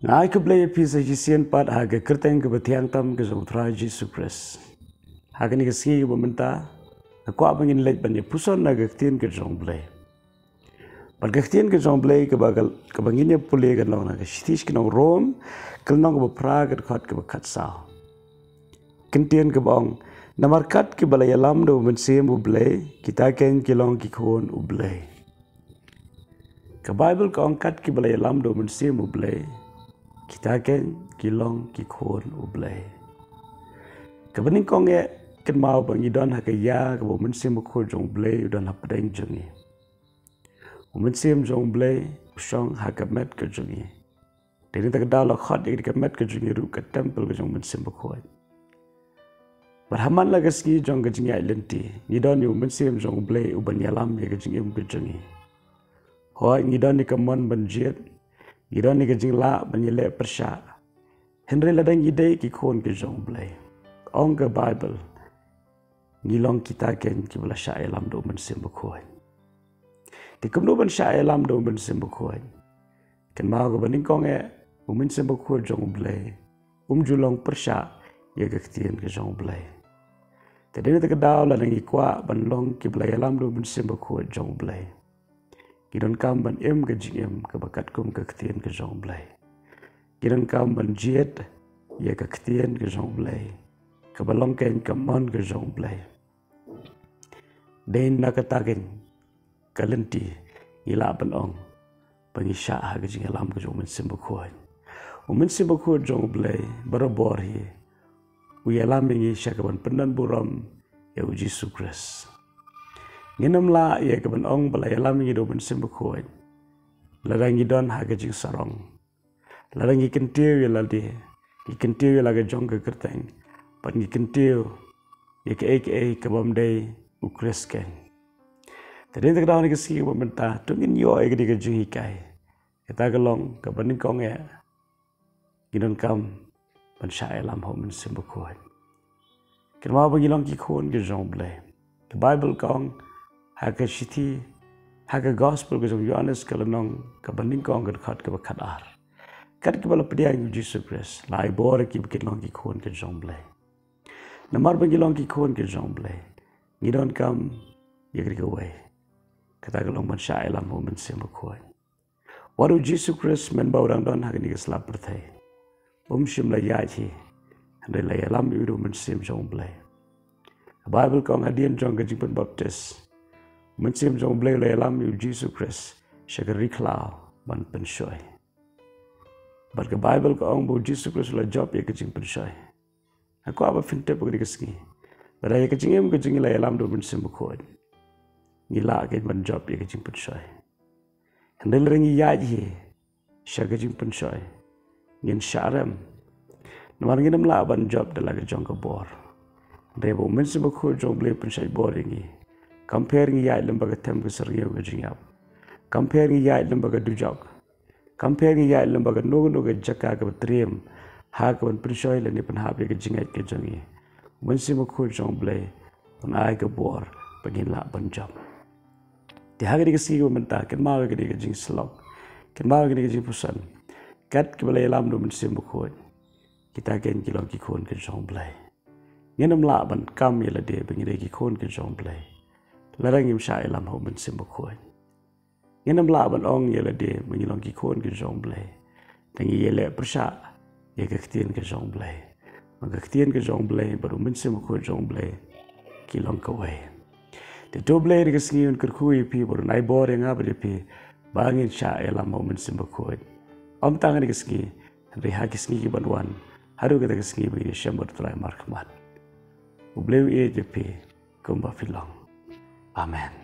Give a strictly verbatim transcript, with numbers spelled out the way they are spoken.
Nga ai khublei ïa phi sa shisien pat ha ka kyrteng kaba thiang tam ka jong u Trai Jisu Khrist. Ha kane ka sngi kaba mynta, nga kwah ba ngin leit ban ïa puson na ka ktien ka jong u Blei. Bad ka ktien ka jong u Blei kaba, kaba ngin ïa pule ka long na ka shithi sha ki nong Rom, ka lynnong kaba phra, ka dkhot kaba khatsaw. Ka ktien kaba ong, namar kat kiba la ïalam da u Mynsiem u Blei, kita keiñ ki long ki khun u Blei. Ka Baibl ka ong kat kiba la ïalam da u Mynsiem u Blei, kita keiñ ki long ki khun u Blei. Kaba nyngkong eh, kynmaw ba ngi don ha ka ïa kaba u Mynsiem Bakhuid jong u Blei u don hapdeng jong ngi. U Mynsiem jong u Blei u shong ha ka met ka jong ngi. Te ngi ta ka daw la khot ïa ka met ka jong ngi ruh ka temple ka jong u Mynsiem Bakhuid. Bad ha man la ka sngi jong ka jingïaid lynti, ngi don ïa u Mynsiem jong u Blei u ban ïalam ïa ka jingim ka jong ngi. Hooid, ngi don ïa ka mon ban jied, ngi don ïa ka jinglah ban ïaleh pyrshah. Hynrei lada ngi dei ki khun ki jong u Blei, ong ka Baibl, ngi long kita keiñ kiba la shah ïalam da u Mynsiem Bakhuid. Te kumno ban shah ïalam da u Mynsiem Bakhuid? Kynmaw kaba nyngkong eh, u Mynsiem Bakhuid jong u Blei um ju long pyrshah ïa ka ktien ka jong u Blei. Te dei na kata ka daw lada ngi kwah ban long kiba la ïalam da u Mynsiem Bakhuid jong u Blei, ngi donkam ban im ka jingim kaba katkum ka ktien ka jong u Blei. Ngi donkam ban jied ïa ka ktien ka jong u Blei, kaba long keiñ ka mon ka jong u Blei. Dei na kata keiñ ka lynti ngi lah ban ong ba ngi shah ha ka jingïalam ka jong u Mynsiem Bakhuid. U Mynsiem Bakhuid jong u Blei barabor hi u ïalam ïa ngi sha ka ban pyndonburom ïa u Jisu Khrist. Ngin ym lah ïa ka ban ong ba la ïalam ïa ngi da u Mynsiem Bakhuid lada ngi don ha ka jingsarong, lada ngi kyntiew ïa lade, ngi kyntiew ïa la ka jong ka kyrteng, bad ngi kyntiew ïa kaei kaei ka bym dei u Khrist keiñ. Te dei na kata ka daw ha kane ka sngi kaba mynta, to ngin ïoh ïa kane ka jinghikai. Kata ka long kaba nyngkong eh, ngi donkam ban shah ïalam ha u Mynsiem Bakhuid. Kynmaw ba ngi long ki khun ki jong u Blei. Ka Baibl ka ong ha ka shithi, ha ka Gospel ka jong u Ïoannis ka lynnong kaba nyngkong ka dkhot kaba khatar, kat kiba la pdiang ïa u Jisu Khrist, la ai bor ïa ki ba kin long ki khun ki jong u Blei. Namar ba ngi long ki khun ki jong u Blei, ngi donkam ïa kane kawei, kata ka long ban shah ïalam ha u Mynsiem Bakhuid. Wat u Jisu Khrist mynba u dang don ha kane ka sla pyrthei, um shym la ïaid hi, hynrei la ïalam ïa u da u Mynsiem jong u Blei. Ka Baibl ka ong hadien jong ka jingpynbaptis, u Mynsiem jong u Blei u la ïalam ïa u Jisu Khrist sha ka ri khlaw ban pynshoi. Bad ka Baibl ka ong ba u Jisu Khrist u la jop ïa ka jingpynshoi. Nga kwah ba phin tip ha kane ka sngi, lada ïa ka jingim ka jong ngi la ïalam da u Mynsiem Bakhuid, ngi lah keiñ ban jop ïa ka jingpynshoi. Hynrei lada ngi ïaid hi sha ka jingpynshoi, ngin shah rem. Namar ngin ym lah ban jop da la ka jong ka bor. Hynrei ba u Mynsiem Bakhuid jong u Blei u pynshait bor ïa ngi, kam pher ngi ïaid lem bad ka them ka syrngiew ka jingïap, kam pher ngi ïaid lem bad ka dujok, kam pher ngi ïaid lem bad kano kano ka jaka kaba triem ha ka ban pynshoi lane pynhap ïa ka jingngeit ka jong ngi. U Mynsiem Bakhuid jong u Blei un ai ka bor ba ngin lah ban jop. Te ha kane ka sngi kaba mynta, kynmaw ïa kane ka jingsyllok, kynmaw ïa kane ka jingpuson, kat kiba la ïalam da u Mynsiem Bakhuid, kita keiñ ki long ki khun ki jong u Blei. Ngin ym lah ban kam ïa lade ba ngi dei ki khun ki jong u Blei lada ngim shah ïalam ha u Mynsiem Bakhuid. Ngin ym lah ban ong ïa lade ba ngi long ki khun ki jong u Blei, da ngi ïaleh pyrshah ïa ka ktien ka jong u Blei. Namar ka ktien ka jong u Blei bad u Mynsiem Bakhuid jong u Blei ki long kawei. Te to u Blei ha kane ka sngi un kyrkhu ïa phi bad un ai bor ïa nga bad ïa phi ba ngin shah ïalam ha u Mynsiem Bakhuid. Ym tang ha kane ka sngi, hynrei ha ki sngi ki ban wan, haduh kata ka sngi ba ngin ïashem bad u Trai markhmat. U Blei u ïeit ïa phi kumba phi long. Amen.